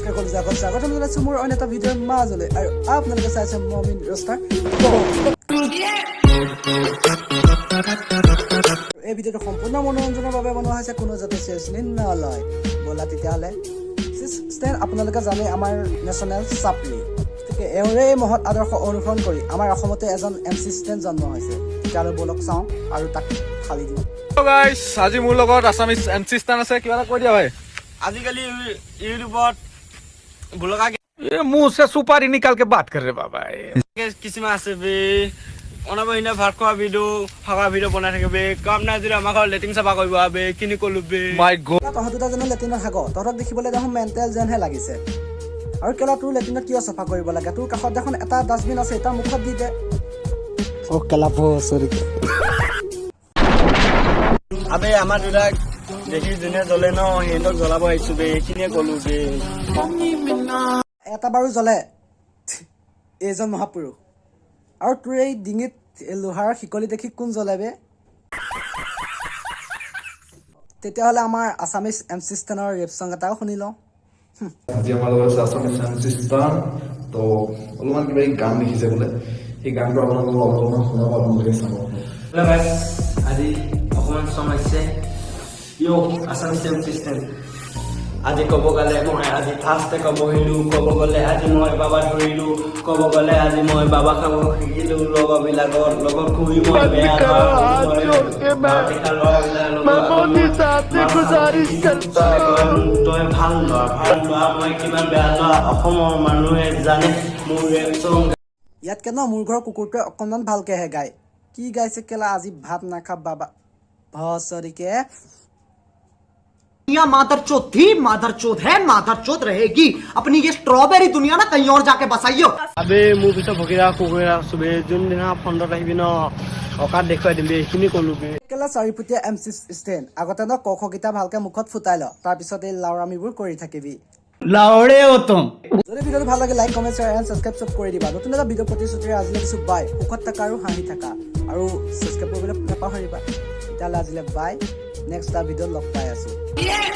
নমস্কাৰ, কলিজা আগত স্বাগতম জনাইছোঁ মোৰ অন্য এটা ভিডিঅ'ৰ মাজলৈ আৰু আপোনালোকে চাইছে মমিন ৰষ্টাৰ। এই ভিডিঅ'টো সম্পূৰ্ণ মনোৰঞ্জনৰ বাবে বনোৱা হৈছে, কোনো যাতে চিৰিয়াছলি নলয়। ব'লা তেতিয়াহ'লে। ষ্টেন আপোনালোকে জানে আমাৰ নেশ্যনেল চাপৰি। গতিকে এওঁৰে এই মহৎ আদৰ্শ অনুসৰণ কৰি আমাৰ অসমতে এজন এম চি ষ্টেন জন্ম হৈছে। তেতিয়াহ'লে ব'লক চাওঁ আৰু তাক ফালি দিওঁ। গাইছ, আজি মোৰ লগত আছামিজ এম চি ষ্টান আছে। কিবা এটা কৈ দিয়া ভাই। আজিকালি ইউটিউবত ব্লগাৰ ये मुंह से सुपारी निकाल के बात कर रहे बाबा ये। কিছুমান আছে বে, অনাবহিনা ভাত খোৱা ভিডিঅ', থকা ভিডিঅ' বনাই থাকে বে। কাম নাই যদি আমাৰ ঘৰত লেট্ৰিন চাফা কৰিব বে, কিনি কলো বে। মাই গড! তহঁত দুটা জানো লেট্ৰিনত থাক? তহঁতক দেখিবলৈ দেখোন মেণ্টেল যেনহে লাগিছে। আৰু কেলা, তোৰ লেট্ৰিনত কিয় চাফা কৰিব লাগে? তোৰ কাষত দেখোন এটা ডাষ্টবিন আছে, তাৰ মুখত দি দে। অ' কেলা, চৰি। আবে, আমাৰ দুটাক দেখি যোনে জ্বলে ন, সিহঁতক জ্বলাব আহিছো বে, এইখিনিয়ে কলো বে। এটা বাৰু জ্বলে, এইজন মহাপুৰুষ। আৰু তোৰ এই ডিঙিত এই লোহাৰ শিকলি দেখি কোন জ্বলে বে? তেতিয়াহ'লে আমাৰ আছামিজ এম চি ষ্টেনৰ ৰেপ চং এটাও শুনি লওঁ। আজি আমাৰ লগত আছে আছামিজ এম চি ষ্টান। তো অলপমান কিবা এই গান লিখিছে বোলে, সেই গানটো আপোনালোকক অলপমান শুনাব, আপোনালোকে চাব। হেল্ল' গাইছ, আজি অকণমান চং আহিছে। ইয় আছামিজ এম চিষ্টেম। আজি ক'ব গ'লে মই আজি ফাৰ্ষ্টে ক'ব আহিলোঁ। ক'ব গ'লে আজি মই বাবা ধৰিলোঁ। ক'ব গ'লে আজি মই বাবা খাব শিকিলোঁ। লগৰবিলাকৰ লগত ঘূৰি মই বেয়া তই ভাল ল'ৰা, ভাল ল'ৰা, মই কিমান বেয়া ল'ৰা অসমৰ মানুহে জানে। মোৰ ৰেপ চং ইয়াতকে ন মোৰ ঘৰৰ কুকুৰটোৱে অকণমান ভালকেহে গায়। কি গাইছে কেলা, আজি ভাত নাখা বাবা ভচৰিকে। दुनिया मादर चोद थी, मादर चोद है, मादर चोद रहेगी। अपनी ये स्ट्रॉबेरी दुनिया ना कहीं और जाके बसाइयो। আবে, মোৰ পিছত ভগীৰা কুকুৰা চবে, যোনদিনা ফ্ৰণ্টত আহিবি ন, অকাত দেখুৱাই দিম বে, এইখিনি কলো বে। কেলা চাৰিফুটীয়া এম চি ষ্টেন, আগতে ন ক খকেইটা ভালকে মুখত ফুটাই ল, তাৰপিছত এই লাওৰামিবোৰ কৰি থাকিবি। লাউড়ে हो तुम। যদি ভিডিঅ'টো ভাল লাগে, like, comment, share and subscribe চব কৰি দিবা। নতুন এটা ভিডিঅ' প্ৰতিশ্ৰুতিৰে আজিলৈ দিছোঁ, বাই। সুখত থাকা আৰু হাঁহি থাকা আৰু ছাবস্ক্ৰাইব কৰিবলৈ নাপাহৰিবা। তেতিয়াহ'লে আজিলৈ বাই, নেক্সট এটা ভিডিঅ'ত লগ পাই আছোঁ। Yeah.